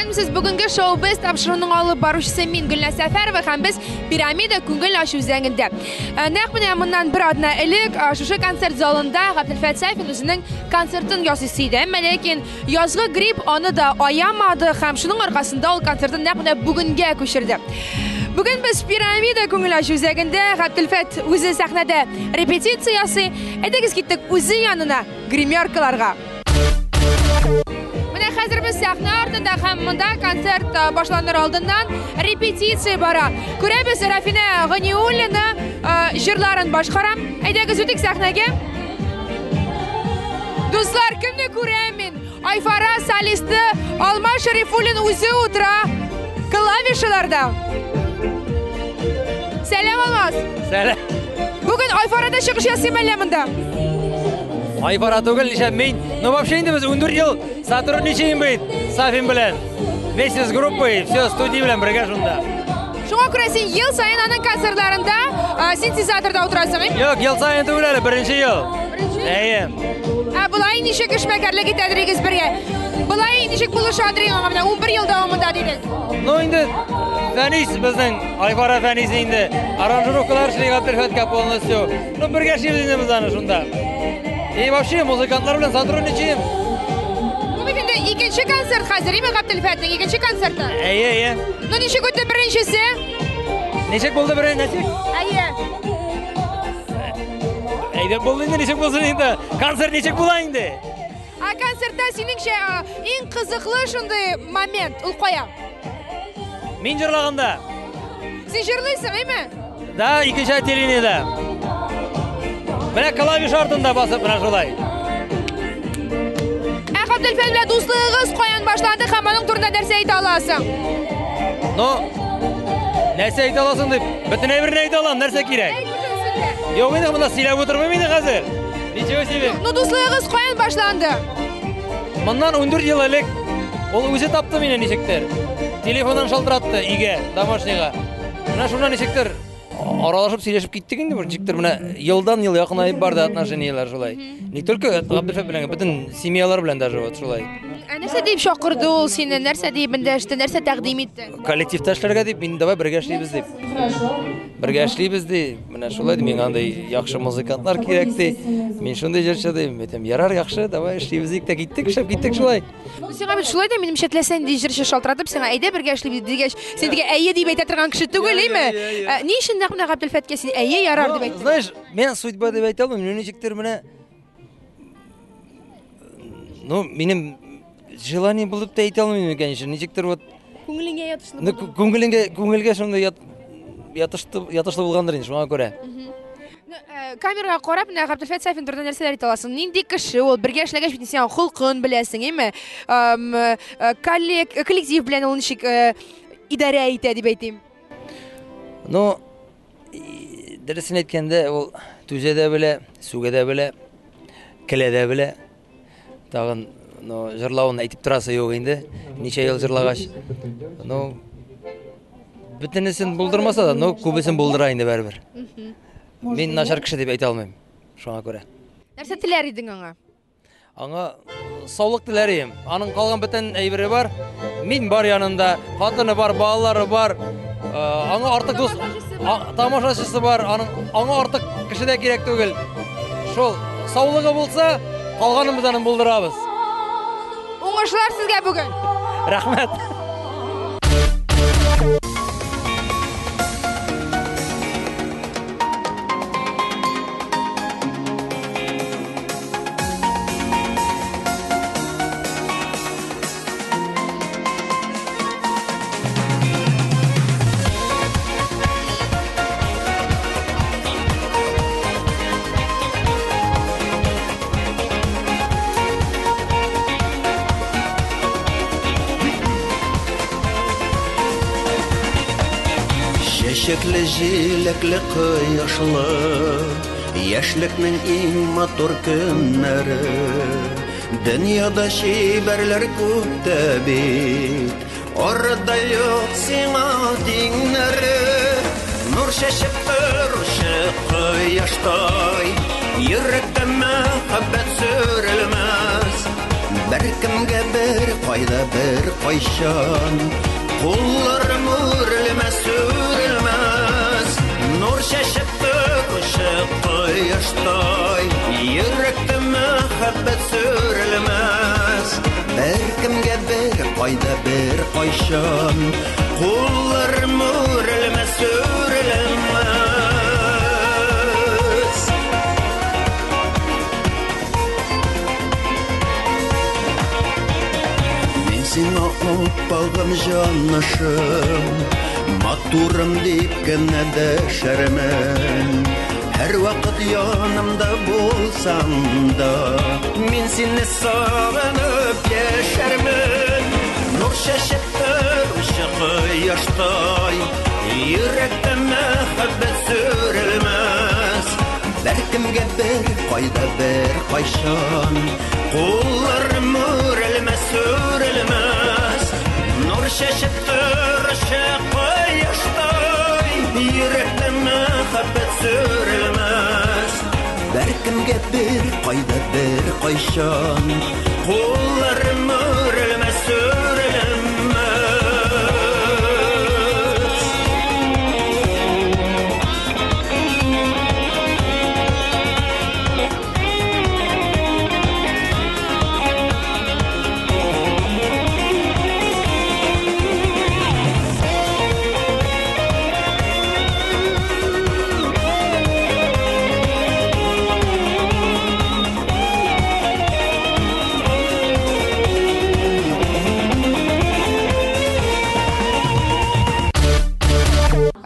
Исәнмесез, бүгенге шоу без тапшыруның алып баручысы мин Гөлназ Сәфәрова һәм без Пирамида күңел ачу үзәгендә. Нәкъ менә моннан бер атна элек шушы концерт залында Габделфәт Сафин үзенең концертын ясыйсы иде. Әмма ләкин язгы грипп аны да аямады һәм шуның аркасында ул концертын нәкъ менә бүгенгә күчерде. Бүген без Пирамида күңел ачу үзәгендә Габделфәт үзе сәхнәдә репетиция ясый. Әйдәгез киттек үзе янына гримеркаларга. Менә хәзер без сәхнә артында һәм монда концерт башланыр алдыннан репетиция бара. Күрәбез, Рафинә Ганиуллина җырларын башкара. Әйдәгез үтик сәхнәгә. Дуслар, кемне күрәм мин? Айфара солисты Алмаз Шәрифуллин үзе утыра клавишаларда. Сәлам, Алмаз. Сәлам. Бүген Айфара да чыгыш ясый әллә монда? Айфара түгел, ничә мин. Ну, вообще инде без 14 ел сотрудничаем бит Сафин белән. Вместе с группой, все, студия белән бергә шунда. Шуңа күрә син ел саен аның концертларында синтезаторда утырасың, әйме? Юк, ел саен түгел әле, беренче ел. Беренче? Әйе. Ә болай ничек эшмәкәрлек итәдер игез бергә? Болай ничек булышадыр аңа менә 11 ел дәвамында дидек. Ну инде Фәнис безнең Айфара Фәнис инде аранжировкалар эшли Габделфәткә полностью. Ну бергә эшлибез инде без аны шунда. И вообще музыкантлар белән сотрудничаем. Бу бит инде икенче концерт хәзер, име Габделфәтнең икенче концерты? Әйе, әйе. Ну ничек үтте беренчесе? Ничек булды беренче? Ничек? Әйе. Әйбәт булды инде, ничек булсын инде? Концерт ничек була инде? Ә концертта синеңчә иң кызыклы шундый момент ул кая? Мин җырлаганда. Син җырлыйсың, әйме? Да, икенче отделениедә. Менә клавиш артында басып менә шулай. Ә Габделфәт белән дуслыгыгыз каян башланды һәм аның турында нәрсә әйтә аласың? Ну, нәрсә әйтә аласың дип, бөтен әйберне әйтә алам, нәрсә кирәк? Әйт бөтенесен дә. Юк, инде монда сөйләп утырмыйм инде хәзер. Ничего себе. Ну, дуслыгыгыз каян башланды? Моннан 14 ел элек ул үзе тапты мине ничектер. Телефоннан шалтыратты өйгә, домашнийга. Менә шуннан ничектер аралашып сөйләшеп киттек инде, ничектер менә елдан ел якынаеп барды отношениеләр шулай. Не только Габделфәт белән, бөтен семьялар белән даже вот шулай. Ә нәрсә дип чакырды ул сине? Нәрсә дип эндәште? Нәрсә тәкъдим итте? Коллективта эшләргә дип, мин давай бергә эшлибез дип. Бергә эшлибез ди. Менә шулай ди, миңа андый яхшы музыкантлар кирәк ди. Мин шундый җырчы ди. Әйтәм, ярар, яхшы, давай эшлибез дик тә киттек, эшләп киттек шулай. Ну, сиңа бит шулай да, минемчә, теләсә нинди җырчы шалтыратып, сиңа әйдә бергә эшлибез дигәч, син теге әйе дип әйтә торган кеше түгел, име? Ни өчен нәкъ менә Габделфәткә син әйе ярар дип әйттең? Знаешь, мин судьба дип әйтә алмыйм, ну ничектер менә Ну, минем желание булып та әйтә алмыйм, конечно, ничектер вот Күңелеңә ятышлы. Ну, күңелеңгә, күңелгә шундый ят, ятышты, ятышлы булгандыр инде, шуңа күрә. Ну, камерага карап, менә Габделфәт Сафин турында нәрсәләр әйтә аласың? Нинди кеше ул? Бергә эшләгәч бит син аның холкын беләсең, әйме? Коллектив белән ул ничек идарә итә дип әйтим? Ну, дөресен әйткәндә, ул түзә дә белә, сүгә дә белә, көлә дә белә. Тагын, ну, җырлавын әйтеп торасы юк инде. Ничә ел җырлагач. Ну, бөтенесен булдырмаса да, но күбесен булдыра инде барыбер. Мин начар кеше дип әйтә алмыйм. Шуңа күрә. Нәрсә теләр идең аңа? Аңа саулык теләр идем. Аның калган бөтен әйбере бар. Мин бар янында, хатыны бар, балалары бар. Аңа артык дус, тамашачысы бар. Аның аңа артык кеше дә кирәк түгел. Шул саулыгы булса, калганын без аның булдырабыз. Уңышлар сезгә бүген. Рәхмәт. Чәчәкле, җиләкле, кояшлы яшьлекнең иң матур көннәре. Дөньяда чибәрләр күп тә бит, арада юк сиңа тиңнәре. Нур чәчеп торучы кояштай, йөрәктә мәхәббәт сүрелмәс. Беркемгә бер кайда бер кайчан Кулларым үрелмәс, үрелмәс Нур чәчеп торучы кояштай Йөрәктә мәхәббәт сүрелмәс Беркемгә бер кайда бер кайчан Кулларым үрелмәс, үрелмәс. Мин сиңа аппагым, җанашым, матурым дип кенә дәшәрмен. Һәрвакыт янымда булсаң да, мин сине сагынып яшәрмен. Нур чәчеп торучы кояштай, йөрәктә мәхәббәт сүрелмәс. Беркемгә бер кайда бер кайчан Кулларым үрелмәс, үрелмәс. Нур чәчеп торучы кояштай, йөрәктә мәхәббәт сүрелмәс. Беркемгә бер кайда бер кайчан Кулларым үрелмәс, үрелмәс.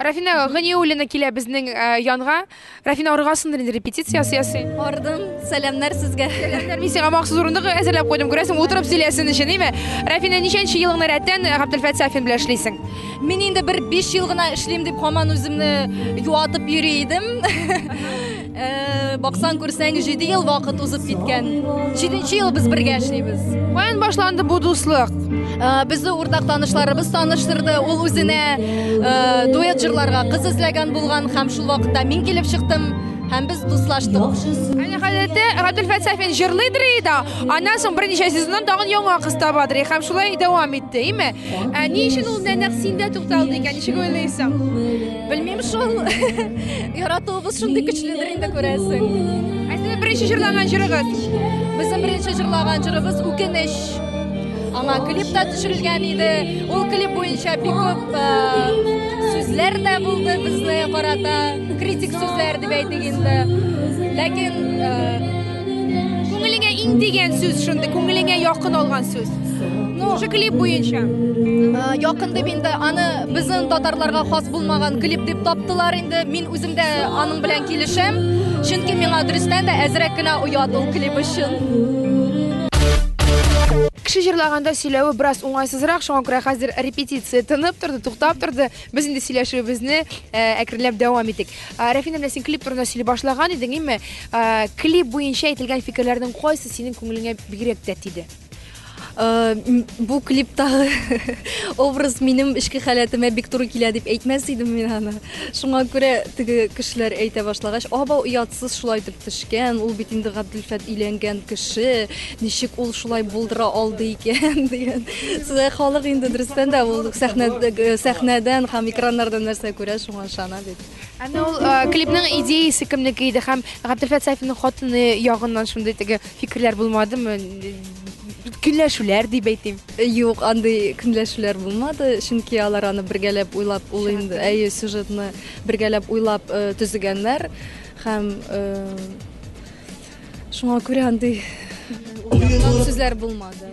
Рафина Ганиуллина килә безнең янга. Рафина, арыгасыңдыр инде, репетиция ясый. Ардым. Сәламнәр сезгә. Сәламнәр. Мин сиңа махсус урындык әзерләп куйдым, күрәсең, утырып сөйләсен өчен, әйме? Рафина, ничәнче елыңны рәттән Габделфәт Сафин белән эшлисең? Мин инде бер 5 ел гына эшлим дип һаман үземне юатып йөри идем. Баксаң, күрсәң, 7 ел вакыт узып киткән. 7 ел без бергә эшлибез. Каян башланды бу дуслык? Безне уртак танышларыбыз таныштырды. Ул үзенә дуэт җырларга кыз эзләгән булган һәм шул вакытта мин килеп чыктым һәм без дуслаштык. Әнә гадәттә Габделфәт Сафин җырлыйдыр иде, аннан соң берничә сезоннан тагын яңа кыз табадыр һәм шулай дәвам итте, әйме? Ә ни өчен ул нәкъ синдә тукталды икән, ничек уйлыйсың? Белмим шул. Яратуыбыз шундый көчледер инде, күрәсең. Ә сезнең беренче җырлаган җырыгыз? Безнең беренче җырлаган җырыбыз Үкенеч. Аңа клип та төшерелгән иде. Ул клип буенча бик күп сүзләр дә булды безне карата. Критик сүзләр дип әйтик инде. Ләкин күңелеңә иң дигән сүз шундый, күңелеңә якын алган сүз. Ну, шушы клип буенча. Якын дип инде аны безнең татарларга хас булмаган клип дип таптылар инде. Мин үзем дә аның белән килешәм. Чөнки миңа дөрестән дә әзрәк кенә оят ул клип өчен. Кеше җырлаганда сөйләве бераз уңайсызрак, шуңа күрә хәзер репетиция тынып торды, туктап торды. Без инде сөйләшүебезне әкренләп дәвам итик. Рәфинә, менә син клип турында сөйли башлаган идең, әйме? Клип буенча әйтелгән фикерләрнең кайсы синең күңелеңә бигрәк тә тиде? Бу клиптагы образ минем эчке халәтемә бик туры килә дип әйтмәс идем мин аны. Шуңа күрә теге кешеләр әйтә башлагач, аба оятсыз шулай итеп төшкән, ул бит инде Габделфәт өйләнгән кеше, ничек ул шулай булдыра алды икән дигән. Сезгә халык инде дөрестән дә ул сәхнәдән һәм экраннардан нәрсә күрә, шуңа ышана бит. Әмма ул клипның идеясе кемнеке иде һәм Габделфәт Сафинның хатыны ягыннан шундый теге фикерләр булмадымы? Көнләшүләр дип әйтим. Юк, андый көнләшүләр булмады, чөнки алар аны бергәләп уйлап, ул инде әйе сюжетны бергәләп уйлап төзегәннәр һәм шуңа күрә андый сүзләр булмады.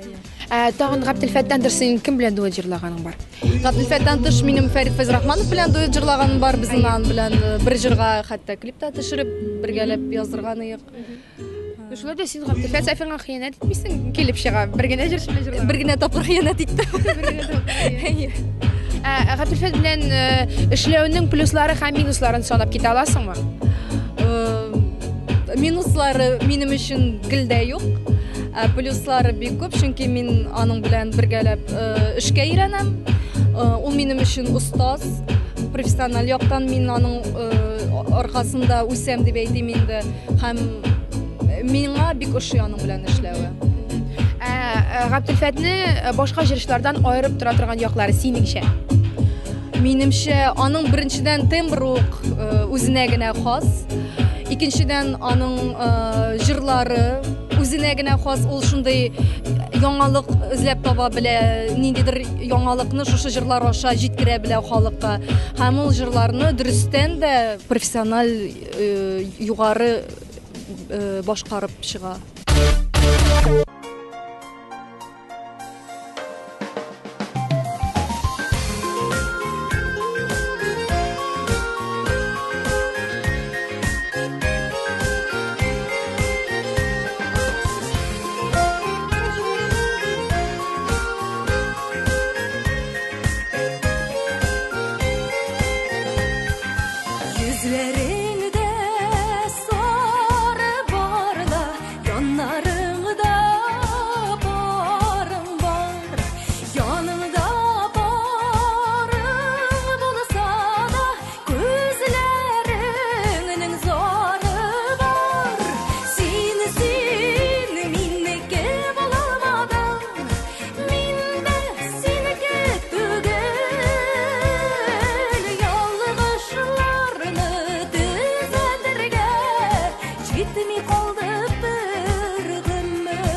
Тагын Габделфәттән тыш синең кем белән дуэт җырлаганың бар? Габделфәттән тыш минем Фәрит Фәйзрахманов белән дуэт җырлаганым бар. Безнең аның белән бер җырга хәтта клип та төшереп, бергәләп яздырган идек. Шулай да син Габделфәт Сафинга хыянәт итмисең, килеп чыга. Бер генә җырчы белән җырлаган. Бер генә тапкыр хыянәт иттем. Габделфәт белән эшләүнең плюслары һәм минусларын санап китә аласыңмы? Минуслары минем өчен гел дә юк. Плюслары бик күп, чөнки мин аның белән бергәләп эшкә өйрәнәм. Ул минем өчен остаз, профессиональ яктан мин аның аркасында үсәм дип әйтим инде. Һәм миңа бик ошый аның белән эшләве. Габделфәтне башка җырчылардан аерып тора торган яклары синеңчә? Минемчә, аның беренчедән тембр ук үзенә генә хас. Икенчедән, аның җырлары үзенә генә хас. Ул шундый яңалык эзләп таба белә, ниндидер яңалыкны шушы җырлар аша җиткерә белә халыкка. Һәм ул җырларны дөрестән дә профессиональ югары башкарып чыга. Йөзләреңдә сары барла, яннарыңда барың бар. Яныңда барың булса да, күзләреңнең зары бар. Син, син минеке булалмадың, мин дә синеке түгел. Ялгышларны төзәтергә җитми калды бер гомер.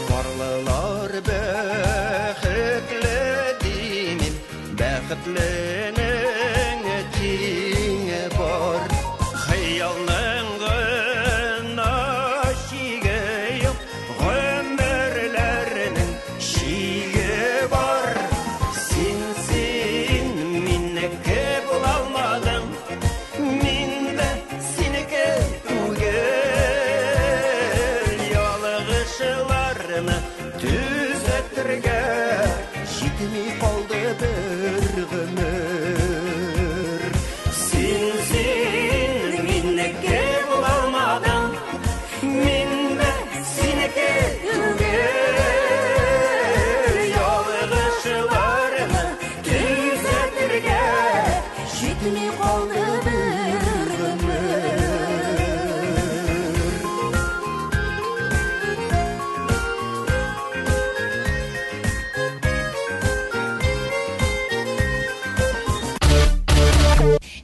Барлылар бәхетле димим, бәхетленең тиңе бар. Хыялның гына чиге юк, гомерләрнең чиге бар. Син, син минеке булалмадың, мин дә синеке түгел. Ялгышларны төзәтергә җитми калды бер гомер. Син, син минеке булалмадың, мин дә синеке түгел. Ялгышларны төзәтергә җитми калды бер гомер.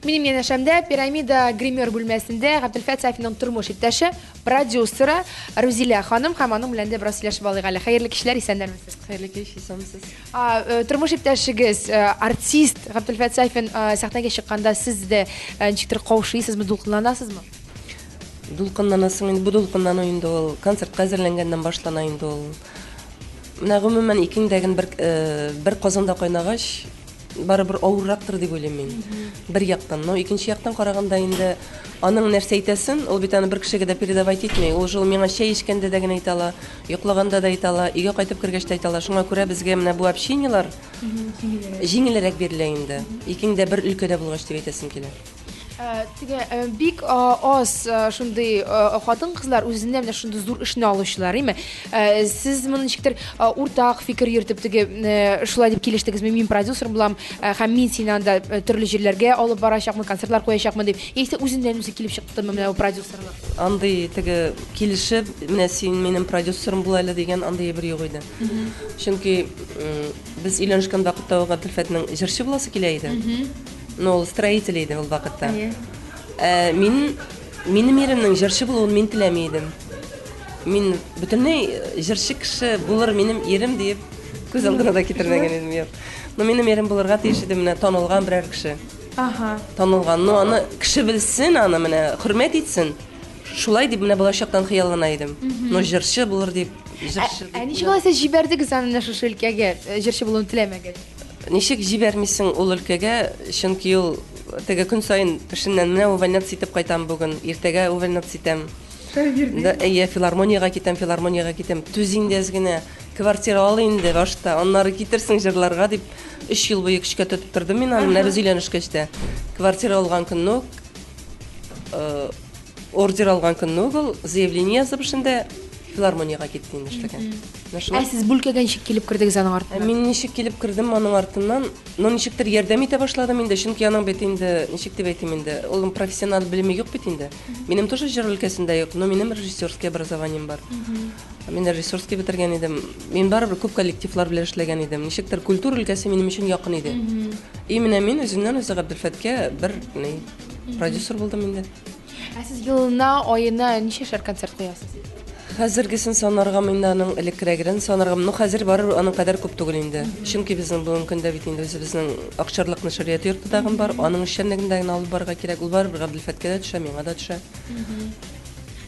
Минем янәшәмдә Пирамида гример бүлмәсендә Габделфәт Сафинның тормыш иптәше, продюсеры Рузилә ханым һәм аның белән дә бераз сөйләшеп алыйк әле. Хәерле кичләр, исәннәрмесез? Хәерле кич, исәнмесез. Тормыш иптәшегез, артист Габделфәт Сафин сәхнәгә чыкканда сез дә ничектер каушыйсызмы, дулкынланасызмы? Дулкынланасың инде, бу дулкынлану инде ул концертка әзерләнгәннән башлана инде ул. Менә гомумән икең дә бер казанда кайнагач, барыбер авыррактыр дип уйлыйм мин. Бер яктан, но икенче яктан караганда инде аның нәрсә әйтәсен, ул бит аны бер кешегә дә передавать итми. Ул шул миңа чәй эчкәндә дә генә әйтә ала, йоклаганда да әйтә ала, өйгә кайтып кергәч тә әйтә ала. Шуңа күрә безгә менә бу общениелар җиңелрәк бирелә инде. Икең дә бер өлкәдә булгач дип әйтәсем килә. Теге бик аз шундый хатын-кызлар үзенә менә шундый зур эшне алучылар, име? Сез моны ничектер уртак фикер йөртеп теге шулай дип килештегезме? Мин продюсер булам һәм мин сине анда төрле җирләргә алып барачакмын, концертлар куячакмын дип. Яисә үзеннән үзе килеп чыктымы менә бу продюсерлык? Андый теге килешеп, менә син минем продюсерым бул әле дигән андый әйбер юк иде. Чөнки без өйләнешкән вакытта ук Габделфәтнең җырчы буласы килә иде. Но ул строитель иде ул вакытта. Мин минем иремнең җырчы булуын мин теләми идем. Мин бөтенләй җырчы кеше булыр минем ирем диеп күз алдына да китермәгән идем, юк. Но минем ирем булырга тиеш иде менә танылган берәр кеше. Танылган, но аны кеше белсен, аны менә хөрмәт итсен. Шулай дип менә балачактан хыяллана идем. Но җырчы булыр дип, җырчы. Ә ничек алай сез җибәрдегез аны менә шушы өлкәгә, җырчы булуын теләмәгәч? Ничек җибәрмисең ул өлкәгә, чөнки ул теге көн саен эшеннән менә увольняться итеп кайтам бүген, иртәгә увольняться итәм. Да, әйе, филармониягә китәм, филармониягә китәм. Түз инде әз генә, квартира ал инде башта, аннары китерсең җырларга дип 3 ел буе көчкә тотып тордым мин аны, менә без өйләнешкәч тә. Квартира алган көнне үк, ордер алган көнне үк ул заявление язып эшендә Филармониягә китте инде эшләгә. Менә Ә шулай. сез бу өлкәгә ничек килеп кердегез аның Ә артыннан? мин ничек килеп кердем аның артыннан? Ну, ничектер ярдәм итә башладым инде, чөнки аның бит инде, ничек дип әйтим инде, ул профессиональ белеме юк бит инде. Минем тоже җыр өлкәсендә юк, но минем режиссерский образованием бар. Мин режиссерский бетергән идем. Мин барыбер күп коллективлар белән эшләгән идем. Ничектер культура өлкәсе минем өчен якын иде. И менә мин үземнән үзе Габделфәткә бер ни, продюсер булдым инде. Ә сез елына, аена ничәшәр концерт куясыз? Хәзергесен санарга инде аның элеккерәгерен санарга, ну хәзер барыбер аның кадәр күп түгел инде. Чөнки безнең бүгенге көндә бит инде үзебезнең Акчарлак нәшрият йорты тагын бар, аның эшчәнлеген дә генә алып барырга кирәк. Ул барыбер Габделфәткә дә төшә, миңа да төшә.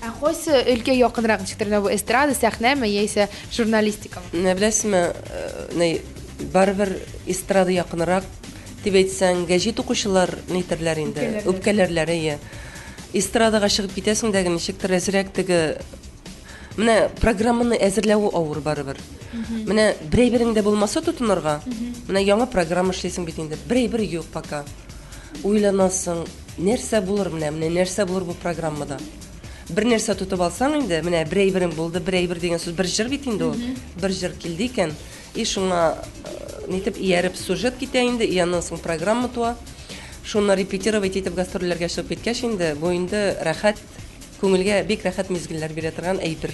Ә кайсы өлкә якынрак ничектер менә бу эстрада, сәхнәме яисә журналистикамы? Менә беләсезме, ни, барыбер эстрада якынрак дип әйтсәң, гәҗит укучылар нитерләр инде, үпкәләрләр, әйе. Эстрадага чыгып китәсең дә ничектер әзрәк теге менә программаны әзерләве авыр барыбер. Менә бер әйберең дә булмаса тотынырга, менә яңа программа эшлисең бит инде, бер әйбер юк пока. Уйланасың, нәрсә булыр менә, менә нәрсә булыр бу программада. Бер нәрсә тотып алсаң инде, менә бер әйберең булды, бер әйбер дигән сүз, бер җыр бит инде ул. Бер җыр килде икән, и шуңа нитеп ияреп сюжет китә инде, и аннан соң программа туа. Шуны репетировать итеп гастрольләргә чыгып киткәч инде, бу инде рәхәт, күңелгә бик рәхәт мизгелләр бирә торган әйбер.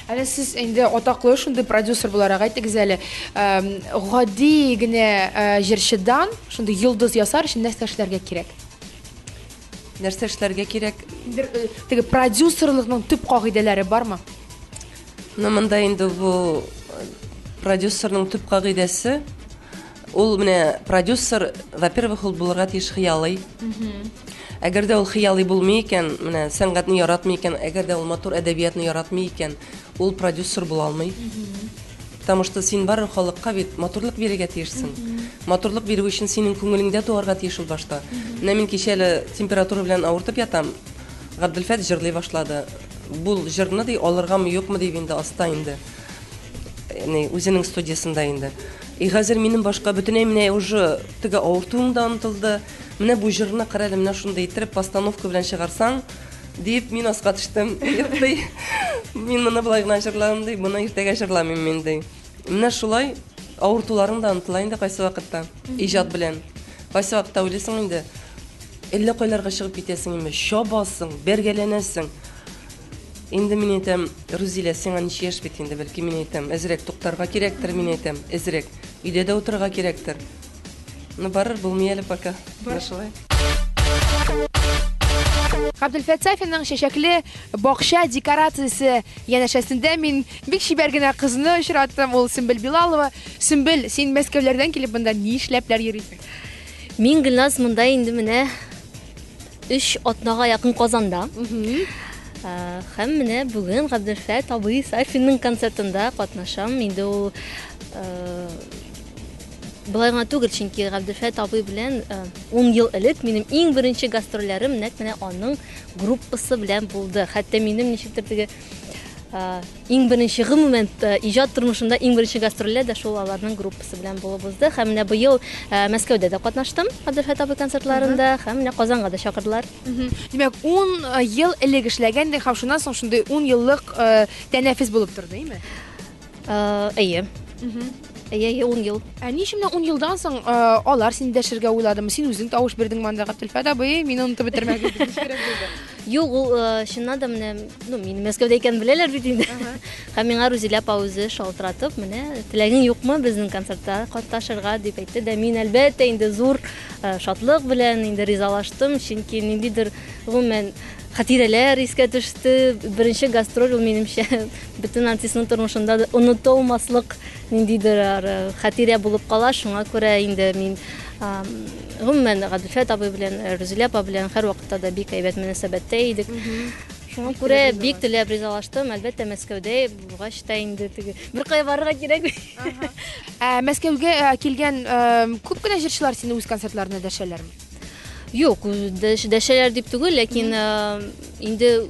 Әле сез инде атаклы шундый продюсер буларак әйтегез әле, гади генә җырчыдан шундый йолдыз ясар өчен нәрсә эшләргә кирәк? Нәрсә эшләргә кирәк? Теге продюсерлыкның төп кагыйдәләре бармы? Ну, монда инде бу продюсерның төп кагыйдәсе, ул менә продюсер, во-первых, ул булырга тиеш хыялый. Әгәр дә ул хыялый булмый икән, менә сәнгатьне яратмый икән, әгәр дә ул матур әдәбиятны яратмый икән, ул продюсер була алмый. Потому что син барыбер халыкка бит матурлык бирергә тиешсең. Матурлык бирү өчен синең күңелеңдә туарга тиеш ул башта. Менә мин кичә әле температура белән авыртып ятам. Габделфәт җырлый башлады. Бу җырны ди алыргамы юкмы дип инде аста инде. Ни, үзенең студиясендә инде. И хәзер минем башка бөтенләй менә уже теге авыртуым да онытылды. Менә бу җырны кара әле менә шундый иттереп постановка белән чыгарсаң, дип мин аска төштем. Юк ди. Мин моны болай гына җырладым ди, моны иртәгә җырламыйм мин ди. Менә шулай авыртуларың да онытыла инде кайсы вакытта иҗат белән. Кайсы вакытта уйлыйсың инде, әллә кайларга чыгып китәсең инде, чабасың, бәргәләнәсең. Инде мин әйтәм, Рузилә, сиңа ничә яшь бит инде, бәлки мин әйтәм, әзрәк туктарга кирәктер, мин әйтәм, әзрәк. Өйдә дә утырырга кирәктер. Ну, барыр булмый әле пока. Менә шулай. Габделфәт Сафинның чәчәкле бакча декорациясе янәшәсендә мин бик чибәр генә кызны очраттым, ул Сөмбел Билалова. Сөмбел, син Мәскәүләрдән килеп монда ни эшләпләр йөрисең? Мин Гөлназ монда инде менә 3 атнага якын Казанда. Һәм менә бүген Габделфәт абый Сафинның концертында катнашам. Инде ул былай гына түгел, чөнки Габделфәт абый белән 10 ел элек минем иң беренче гастрольләрем нәкъ менә аның группасы белән булды. Хәтта минем ничектер теге иң беренче гомумән иҗат тормышымда иң беренче гастрольләр дә шул аларның группасы белән булып узды. Һәм менә быел Мәскәүдә дә катнаштым Габделфәт абый концертларында, һәм менә Казанга да чакырдылар. Димәк, 10 ел элек эшләгән һәм шуннан соң шундый 10 еллык тәнәфес булып торды, әйме? Әйе. Әйе, әйе, 10 ел. Ә ни өчен менә 10 елдан соң алар сине дәшергә уйладымы? Син үзең тавыш бирдеңме анда, Габделфәт абый, мине онытып бетермәгез дип ничегрәк булды? Юк, ул чыннан да менә, ну, мин Мәскәүдә икәнен беләләр бит инде. Һәм миңа Рузилә апа үзе шалтыратып, менә теләгең юкмы безнең концертта катнашырга дип әйтте дә, мин әлбәттә инде зур шатлык белән инде ризалаштым, чөнки ниндидер гомумән хатирәләр искә төште. Беренче гастроль ул минемчә бөтен артистның тормышында да онытылмаслык ниндидер хатирә булып кала. Шуңа күрә инде мин гомумән Габделфәт абый белән, Рузилә апа белән һәрвакытта да бик әйбәт мөнәсәбәттә идек. Шуңа күрә бик теләп ризалаштым. Әлбәттә, Мәскәүдә булгач та инде теге бер кая барырга кирәкми. Ә Мәскәүгә килгән күп кенә җырчылар сине үз концертларына дәшәләрме? Юк, дәшәләр дип түгел, ләкин инде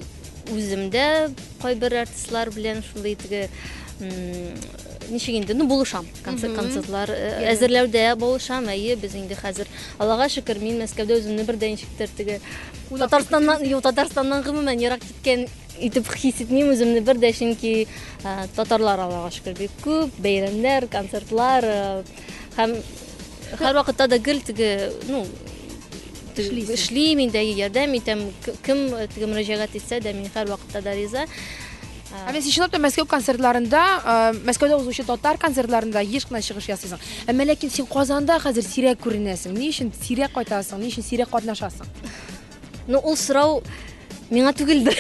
үзем дә кайбер артистлар белән шундый теге ничек инде, ну, булышам. Концерт, концертлар әзерләүдә булышам. Әйе, без инде хәзер, Аллага шөкер, мин Мәскәүдә үземне бер дә ничектер теге Татарстаннан, юк, Татарстаннан гомумән ерак киткән итеп хис итмим үземне бер дә, чөнки татарлар, Аллага шөкер, бик күп, бәйрәмнәр, концертлар һәм һәрвакытта да гел теге, ну, эшлим инде, ярдәм итәм. Кем теге мөрәҗәгать итсә дә, мин һәрвакытта да риза. Ә менә син чынлап та Мәскәү концертларында, Мәскәүдә узучы татар концертларында еш кына чыгыш ясыйсың. Әмма ләкин син Казанда хәзер сирәк күренәсең. Ни өчен сирәк кайтасың, ни өчен сирәк катнашасың? Ну, ул сорау миңа түгелдер.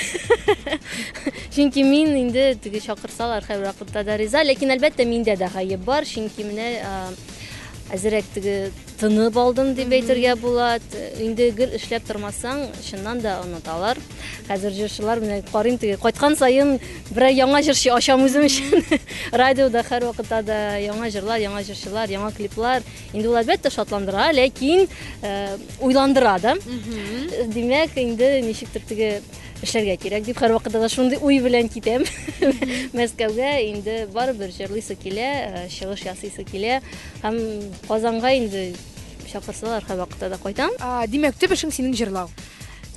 Чөнки мин инде теге чакырсалар һәрвакытта да риза, ләкин әлбәттә миндә дә гаеп бар, чөнки менә әзерәк теге тынып алдым дип әйтергә була. Инде гел эшләп тормасаң, чыннан да оныталар. Хәзер җырчылар менә карыйм теге кайткан саен берәр яңа җырчы ачам үзем өчен. Радиода һәрвакытта да яңа җырлар, яңа җырчылар, яңа клиплар. Инде ул әлбәттә шатландыра, ләкин уйландыра да. Димәк, инде ничектер теге эшләргә кирәк дип һәрвакытта да шундый уй белән китәм. Мәскәүгә инде барыбер җырлыйсы килә, чыгыш ясыйсы килә. Һәм Казанга инде чакырсалар һәрвакытта да кайтам. Димәк, төп эшең синең җырлау.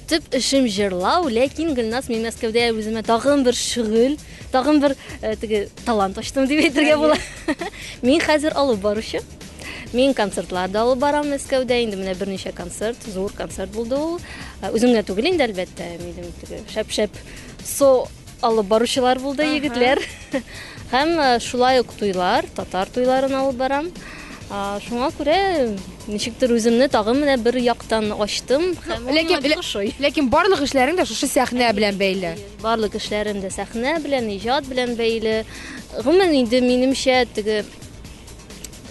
Төп эшем җырлау, ләкин Гөлназ, мин Мәскәүдә үземә тагын бер шөгыль, тагын бер теге талант ачтым дип әйтергә була. Мин хәзер алып баручы. Мин концертлар да алып барам Мәскәүдә, инде менә берничә концерт, зур концерт булды ул. Үзем генә түгел инде, әлбәттә, минем теге шәп-шәп со алып баручылар булды, егетләр. Һәм шулай ук туйлар, татар туйларын алып барам. Шуңа күрә ничектер үземне тагын менә бер яктан ачтым. Ләкин, ләкин барлык эшләрең дә шушы сәхнә белән бәйле. Барлык эшләрем дә сәхнә белән, иҗат белән бәйле. Гомумән инде минемчә теге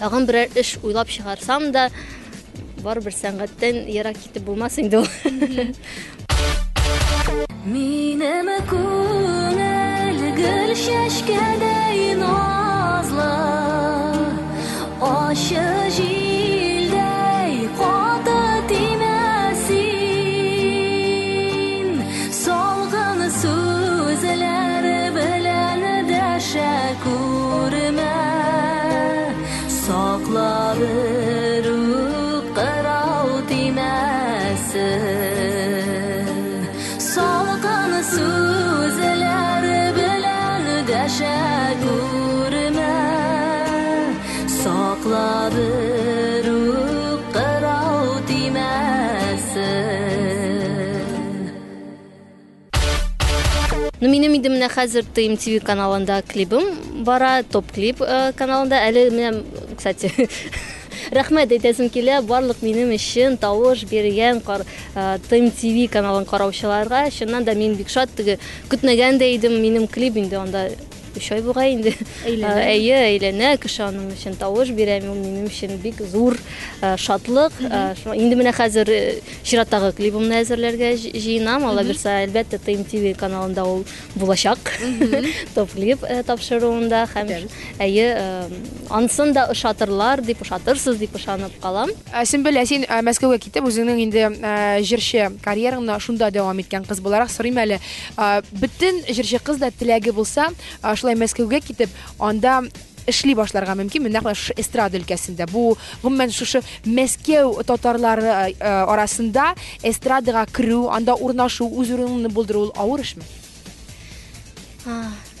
тагын берәр эш уйлап чыгарсам да, барыбер сәнгатьтән ерак китеп булмас инде ул. Минем күңел гөл чәчкәдәй назлы, ачы җилдәй каты тимә син. Салкын сүзләр белән дәшә күрмә, сакла берүк кырау тимәсен. Салкын сүзләр белән дәшә күрмә, сакла берүк кырау тимәсен. Ну, минем инде менә хәзер ТМТВ каналында клибым бара, топ клип каналында. Әле менә, кстати, рәхмәт әйтәсем килә барлык минем өчен тавыш биргән ТМТВ каналын караучыларга. Чыннан да мин бик шат, теге көтмәгән дә идем, минем клип инде анда 3 ай бугай инде. Әйе, әйләнә, кеше аның өчен тавыш бирә, ул минем өчен бик зур шатлык. Инде менә хәзер чираттагы клибымны әзерләргә җыенам. Алла бирсә, әлбәттә, ТМТВ каналында ул булачак. Топ клип тапшыруында һәм әйе, ансын да ошатырлар дип, ошатырсыз дип ышанып калам. Сөмбел, син Мәскәүгә китеп, үзеңнең инде җырчы карьераңны шунда дәвам иткән кыз буларак сорыйм әле. Бөтен җырчы кыз да теләге булса, шулай Мәскәүгә китеп, анда эшли башларга мөмкин, нәкъ менә шушы эстрада өлкәсендә. Бу гомумән шушы Мәскәү татарлары арасында эстрадага керү, анда урнашу, үз урыныңны булдыру ул авыр эшме?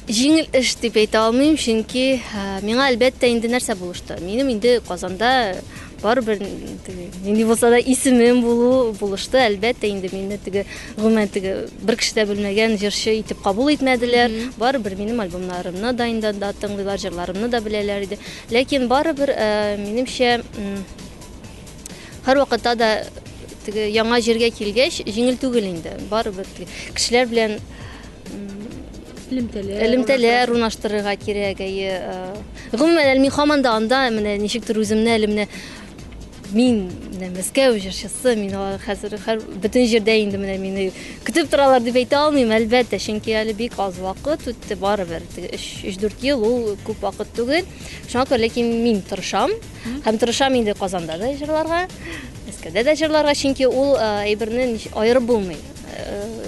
Җиңел эш дип әйтә алмыйм, чөнки миңа әлбәттә инде нәрсә булышты. Минем инде Казанда барыбер нинди булса да исемем булу булышты. Әлбәттә инде мине теге гомумән теге бер кеше дә белмәгән җырчы итеп кабул итмәделәр. Барыбер минем альбомнарымны да инде анда тыңлыйлар, җырларымны да беләләр иде. Ләкин барыбер минемчә һәрвакытта да теге яңа җиргә килгәч җиңел түгел инде. Барыбер теге кешеләр белән элемтәләр урнаштырырга кирәк. Әйе, гомумән әле мин һаман да анда менә ничектер үземне әле менә мин менә Мәскәү җырчысы, мин алар хәзер һәр бөтен җирдә инде менә мине көтеп торалар дип әйтә алмыйм, әлбәттә, чөнки әле бик аз вакыт үтте, барыбер теге өч-дүрт ел ул күп вакыт түгел. Шуңа күрә ләкин мин тырышам һәм тырышам инде Казанда да җырларга, Мәскәүдә дә җырларга, чөнки ул әйберне аерып булмый.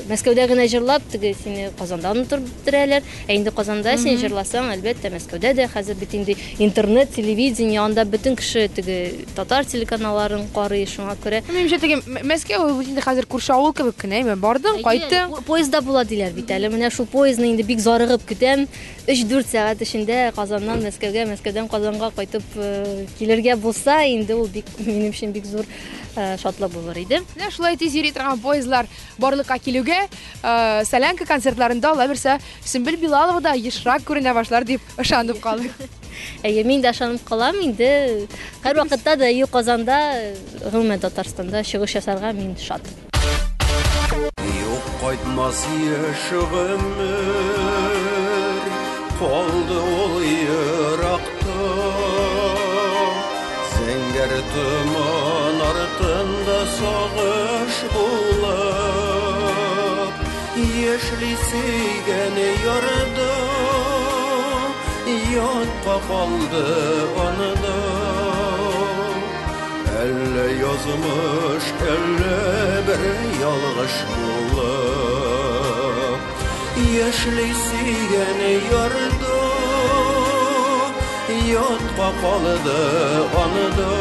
Мәскәүдә генә җырлап, теге сине Казанда онытып бетерәләр. Ә инде Казанда син җырласаң, әлбәттә, Мәскәүдә дә хәзер бит инде интернет, телевидение, анда бөтен кеше теге татар телеканалларын карый, шуңа күрә. Минемчә, теге Мәскәү ул бит инде хәзер күрше авыл кебек кенә, әйме, бардың, кайттың. Поездда була диләр бит әле. Менә шул поездны инде бик зарыгып көтәм. 3-4 сәгать эчендә Казаннан Мәскәүгә, Мәскәүдән Казанга кайтып килергә булса, инде ул бик минем өчен бик зур шатлык булыр иде. Менә шулай тиз йөри торган поездлар барлыкка килүгә, Солянка концертларында алла бирсә, Сөмбел Билалова да ешрак күренә башлар дип ышанып калыйк. Әйе, мин дә ышанып калам инде. Һәрвакытта да ю Казанда, гомумән Татарстанда чыгыш ясарга мин шат. Юк, кайтмас яшь гомер, калды ул еракта. Зәңгәр томан артында сагыш булып, яшьли сөйгән ярда, ятка калды анда. Әллә язмыш, әллә бер ялгыш булып, яшьли сөйгән ярда, ятка калды анда.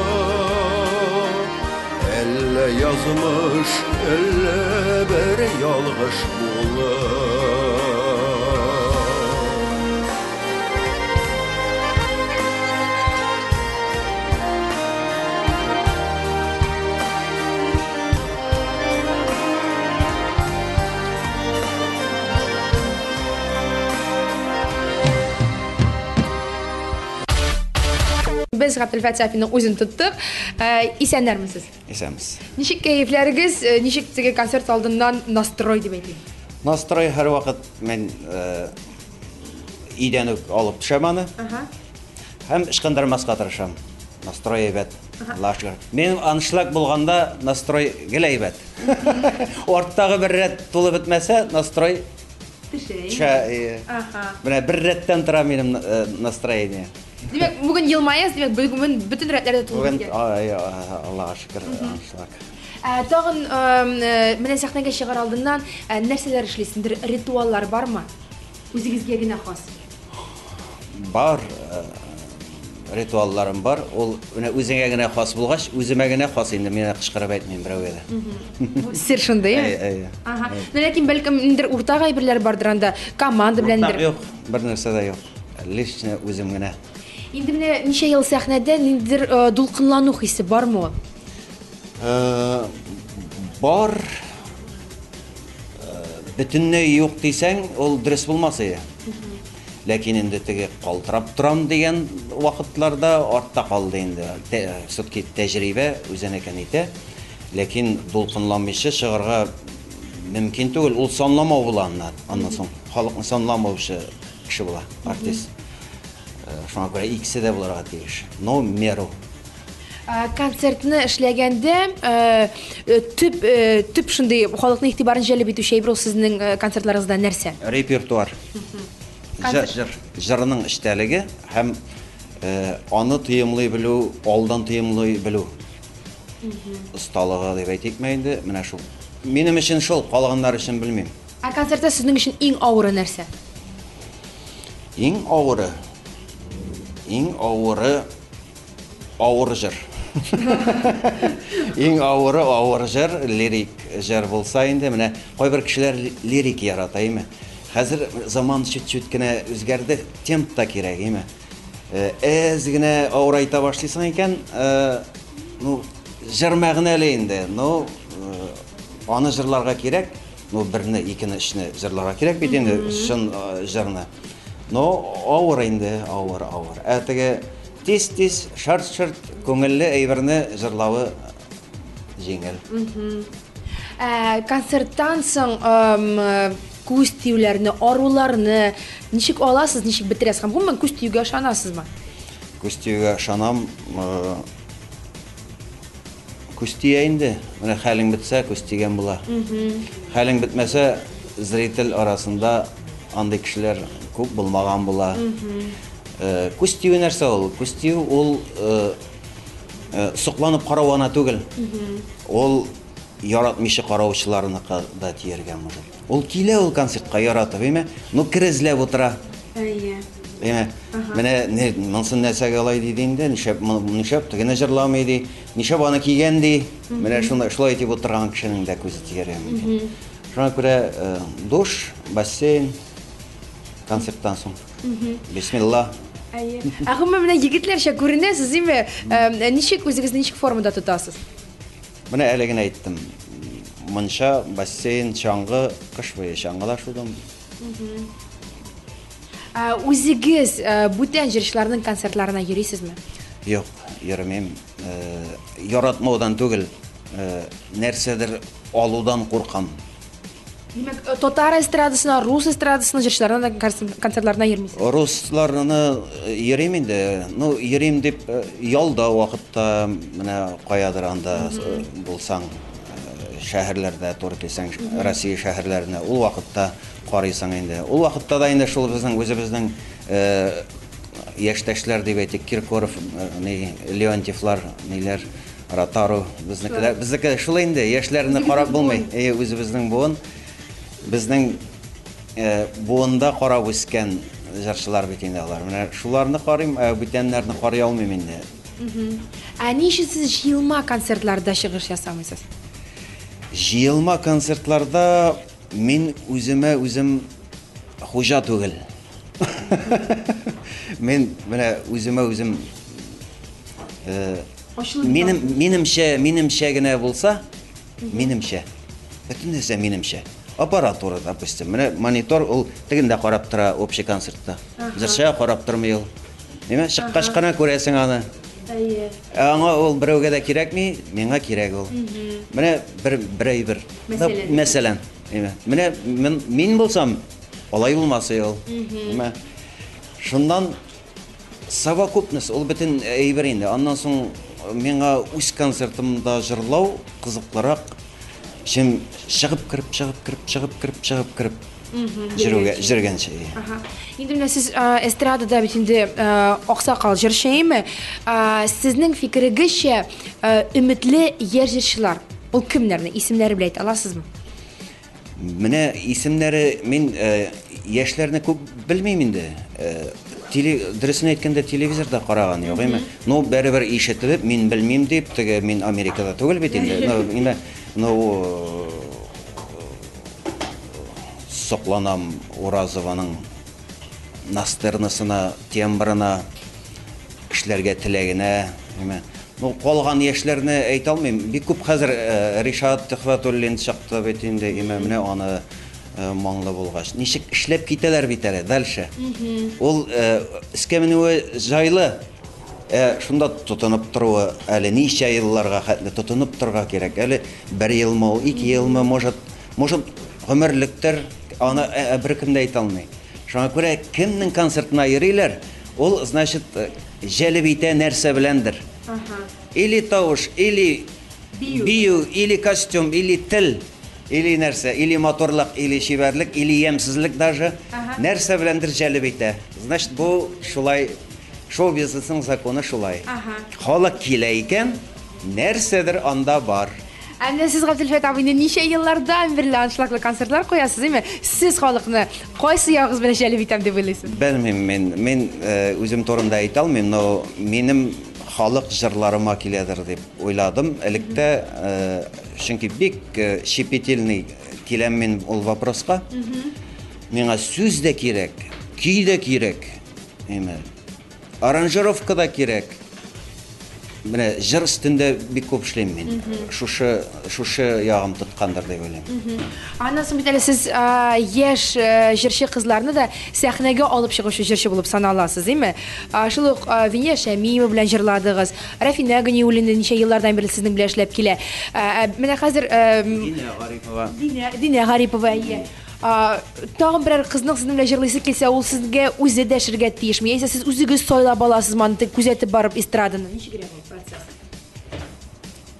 Әллә язмыш, әллә бер ялгыш булып. Без Габделфәт Сафинның үзен тоттык. Исәннәрмесез? Исәнбез. Ничек кәефләрегез, ничек теге концерт алдыннан настрой дип әйтим? Настрой һәрвакыт мин өйдән үк алып төшәм аны. Һәм ычкындырмаска тырышам. Настрой әйбәт. Аллага шөкер. Минем аншлаг булганда настрой гел әйбәт. Арттагы бер рәт тулып бетмәсә, настрой төшә. Менә бер рәттән тора минем настроение. Димәк, бүген елмаясыз, димәк, бүген бөтен рәтләр дә тулып беткән. Бүген, Аллага шөкер, аншлаг. Тагын менә сәхнәгә чыгар алдыннан нәрсәләр эшлисеңдер? Ритуаллар бармы? Үзегезгә генә хас. Бар, ритуалларым бар. Ул менә үзеңә генә хас булгач, үземә генә хас инде, мин кычкырып әйтмим берәүгә дә. Сер шундый, ә? Әйе, әйе. Ага. Ну, ләкин бәлкем ниндидер уртак әйберләр бардыр анда, команда беләндер. Уртак юк, бер нәрсә дә юк. Лично үзем генә. Инде менә ничә ел сәхнәдә ниндидер дулкынлану хисе бармы ул? Бар. Бөтенләй юк дисәң, ул дөрес булмас иде. Ләкин инде теге калтырап торам дигән вакытларда артта калды инде. Все-таки тәҗрибә үзенекен итә. Ләкин дулкынланмыйча чыгарга мөмкин түгел. Ул санламау була аннан. Аннан соң халыкны санламаучы кеше була, артист. Шуңа күрә икесе дә булырга тиеш. Но меру. Концертны эшләгәндә төп төп шундый халыкның игътибарын җәлеп итүче әйбер ул сезнең концертларыгызда нәрсә? Репертуар. Җыр, җыр, җырның эчтәлеге һәм аны тоемлый белү, алдан тоемлый белү осталыгы дип әйтикме инде, менә шул. Минем өчен шул, калганнар өчен белмим. Ә концертта сезнең өчен иң авыры нәрсә? Иң авыры, иң авыры авыр җыр. Иң авыры авыр җыр, лирик җыр булса инде, менә кайбер кешеләр лирик ярата, әйме? Хәзер заман чуть-чуть кенә үзгәрде, темп та кирәк, әйме? Әз генә авырайта башлыйсың икән, ну, җыр мәгънәле инде, но аны җырларга кирәк. Ну, берне, икене, өчне җырларга кирәк бит инде, чын җырны. Но авыр инде, авыр, авыр. Ә теге тиз-тиз, шарт-шарт күңелле әйберне җырлавы җиңел. Ә концерттан соң күз тиюләрне, аруларны ничек аласыз, ничек бетерәсез? Һәм гомумән күз тиюгә ышанасызмы? Күз тиюгә ышанам. Күз тия инде. Менә хәлең бетсә, күз тигән була. Хәлең бетмәсә, зритель арасында андый кешеләр күп булмаган була. Күз тию нәрсә ул? Күз тию ул сокланып карау гына түгел. Ул яратмыйча караучыларныкы да тияргә может. Ул килә ул концертка яратып, әйме? Ну, кер эзләп утыра. Әйе. Әйме? Менә монсын нәрсәгә алай диде инде, нишләп, нишләп тегене җырламый ди, нишләп аны кигән ди. Менә шуны шулай итеп утырган кешенең дә күзе тияргә мөмкин. Шуңа күрә душ, бассейн, концерттан соң. Бисмилла. Әйе. Ә гомумән менә егетләрчә күренәсез, димме? Ничек үзегезне ничек формада тотасыз? Менә әле генә әйттем. Мунча, бассейн, чаңгы, кыш буе чаңгыда шудым. Үзегез бүтән җырчыларның концертларына йөрисезме? Юк, йөрмим. Яратмаудан түгел, нәрсәдер алудан куркам. Димәк, татар эстрадасына, рус эстрадасына җырчыларына да концертларына йөрмисез? Русларны йөрим инде. Ну, йөрим дип, ялда вакытта менә каядыр анда булсаң, шәһәрләрдә туры килсәң, Россия шәһәрләренә, ул вакытта карыйсың инде. Ул вакытта да инде шул безнең үзебезнең яшьтәшләр дип әйтик, Киркоров, ни, Леонтьевлар, ниләр, Ротару, безнекеләр, безнеке шул инде, яшьләрне карап булмый. Әйе, үзебезнең буын, безнең буында карап үскән җырчылар бит инде алар. Менә шуларны карыйм, ә бүтәннәрне карый алмыйм инде. Ә ни өчен сез җыелма концертларда чыгыш ясамыйсыз? Җыелма концертларда мин үземә үзем хуҗа түгел. Мин менә үземә үзем минем минемчә минемчә генә булса, минемчә. Бөтен нәрсә минемчә. Аппаратура, допустим. Менә монитор ул тегендә карап тора общий концертта. Җырчыга карап тормый ул. Нимә чыккач кына күрәсең аны. Әйе. Ә аңа ул берәүгә дә кирәкми, миңа кирәк ул. Менә бер бер әйбер. Мәсәлән. Мәсәлән. Менә мин булсам, алай булмас ул. Менә шуннан совокупность, ул бөтен әйбер инде. Аннан соң миңа үз концертымда җырлау кызыклырак, чем чыгып кереп, чыгып кереп, чыгып кереп, чыгып кереп җырүгә, җыргәнче. Ага. Инде менә сез эстрадада бит инде аксакал җырчы, әйеме? Сезнең фикерегезчә, өметле яшь җырчылар ул кемнәрне? Исемнәре белән әйтә аласызмы? Менә исемнәре мин яшьләрне күп белмим инде. Теле, дөресен әйткәндә, телевизорда караган юк, әйме? Ну, бәребер ишетелеп, мин белмим дип, теге мин Америкада түгел бит инде. Ну, инде, ну, сокланам Уразованың настырнысына, тембрына, эшләргә теләгенә, әйме? Ну, калган яшьләрне әйтә алмыйм. Бик күп хәзер Ришат Төхвәтуллин чыкты бит инде, әйме, менә аны моңлы булгач. Ничек эшләп китәләр бит әле, дальше. Ул өскә менүе җайлы, шунда тотынып торуы әле ничә елларга хәтле тотынып торырга кирәк. Әле бер елмы ул, ике елмы, может, может, гомерлектер, аны беркем дә әйтә алмый. Шуңа күрә кемнең концертына йөриләр, ул, значит, җәлеп итә нәрсә беләндер. Или тавыш, или бию, или костюм, или тел, или нәрсә, или матурлык, или чибәрлек, или ямьсезлек даже. Нәрсә беләндер җәлеп итә. Значит, бу шулай, шоу-бизнесның законы шулай. Халык килә икән, нәрсәдер анда бар. Ә менә сез, Габделфәт абыйны ничә еллардан бирле аншлаглы концертлар куясыз, әйме? Сез халыкны кайсы ягыгыз белән җәлеп итәм дип уйлыйсыз? Белмим мин. Мин үзем турында әйтә алмыйм, но минем халык җырларыма киләдер дип уйладым электә, чөнки бик щепетильный киләм мин ул вопроска. Миңа сүз дә кирәк, көй дә кирәк, әйме? Аранжировка да кирәк. Менә җыр өстендә бик күп эшлим мин. Шушы, шушы ягым тоткандыр дип уйлыйм. Аннан соң бит әле сез яшь җырчы кызларны да сәхнәгә алып чыгучы җырчы булып саналасыз, димме? Шул ук Венера Шәмиева белән җырладыгыз. Рафинә Ганиуллина ничә еллардан бирле сезнең белән эшләп килә. Менә хәзер Динә Гарипова. Динә, Динә Гарипова, әйе. Тагын берәр кызның сезнең белән җырлыйсы килсә, ул сезгә үзе дәшергә тиешме? Яисә сез үзегез сайлап аласызмы аны, күзәтеп барып эстраданы? Ничегрәк ул процесс?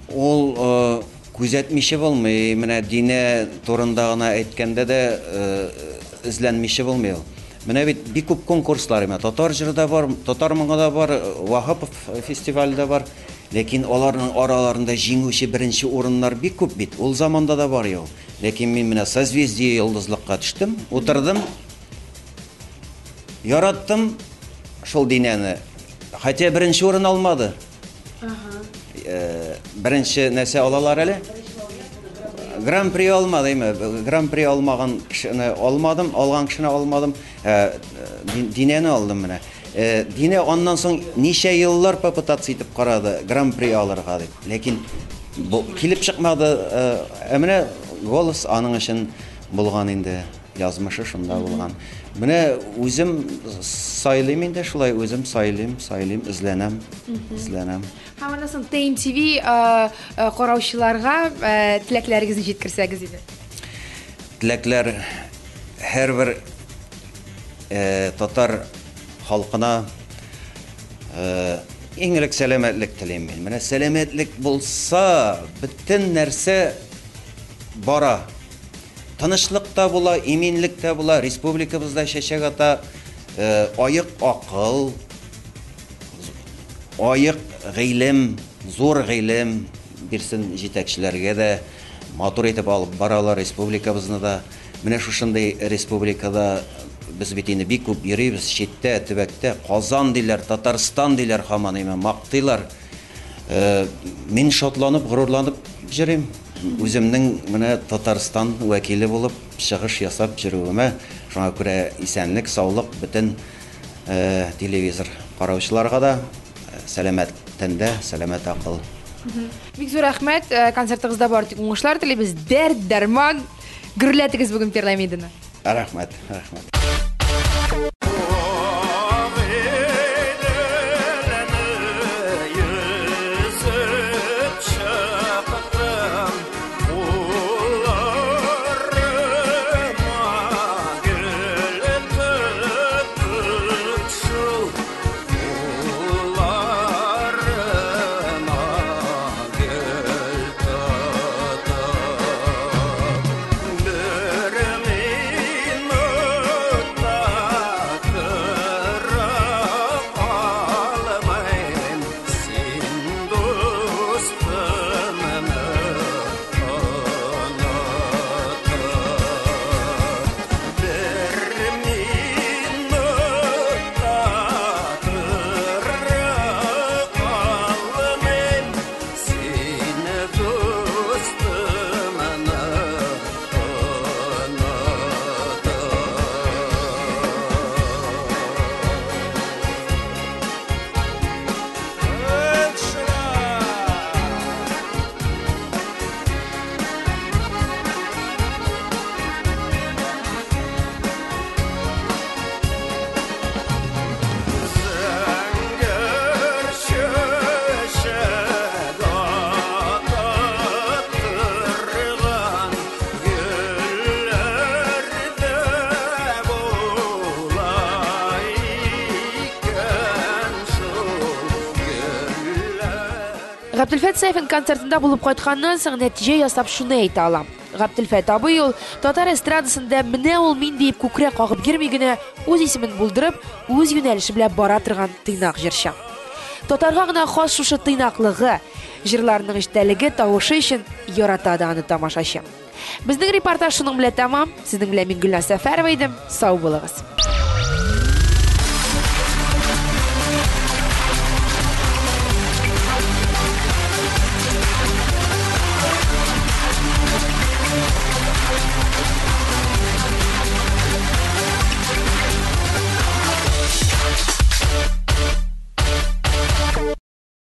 Ул күзәтмичә булмый. Менә Динә турында гына әйткәндә дә эзләнмичә булмый ул. Менә бит бик күп конкурслар, менә татар җыры да бар, татар моңы да бар, Ваһапов фестивале дә бар. Ләкин аларның араларында җиңүче беренче урыннар бик күп бит. Ул заманда да бар ул. Ләкин мин менә Созвездие йолдызлыкка төштем, утырдым. Яраттым шул Динәне. Хотя беренче урын алмады. Э, беренче нәрсә алалар әле? Гран-при алмады, әйме? Гран-при алмаган кешене алмадым, алган кешене алмадым. Э, Динәне алдым менә. Э, Динә аннан соң ничә еллар попытаться итеп карады Гран-при алырга дип. Ләкин бу килеп чыкмады. Ә менә голос аның өчен булган инде. Язмышы шунда булган. Менә үзем сайлыйм инде шулай, үзем сайлыйм, сайлыйм, эзләнәм, эзләнәм. Һәм аннан соң TMTV караучыларга теләкләрегезне җиткерсәгез иде. Теләкләр һәрбер татар халкына иң элек сәламәтлек телим мин. Менә сәламәтлек булса, бөтен нәрсә бара. Тынычлык та була, иминлек тә була, республикабыз да чәчәк ата, аек акыл, аек гыйлем, зур гыйлем бирсен җитәкчеләргә дә, матур итеп алып баралар республикабызны да. Менә шушындый республикада без бит инде бик күп йөрибез, читтә, төбәктә, Казан диләр, Татарстан диләр һаман, әйме, мактыйлар. Мин шатланып, горурланып җөрим. Үземнең менә Татарстан вәкиле булып чыгыш ясап җөрүемә. Шуңа күрә исәнлек, саулык бөтен телевизор караучыларга да, сәламәт тәндә, сәламәт акыл. Бик зур рәхмәт. Концертыгызда бары тик уңышлар телибез. Дәрт, дәрман. Гөрләтегез бүген пирамиданы. Рәхмәт, рәхмәт. Габделфәт Сәйфин концертында булып кайтканнан соң нәтиҗә ясап шуны әйтә алам. Габделфәт абый ул татар эстрадасында менә ул мин диеп күкрәк кагып йөрми генә, үз исемен булдырып, үз юнәлеше белән бара торган тыйнак җырчы. Татарга гына хас шушы тыйнаклыгы, җырларының эчтәлеге, тавышы өчен ярата да аны тамашачы. Безнең репортаж шуның белән тәмам. Сезнең белән мин Гөлназ Сәфәрова идем. Сау булыгыз.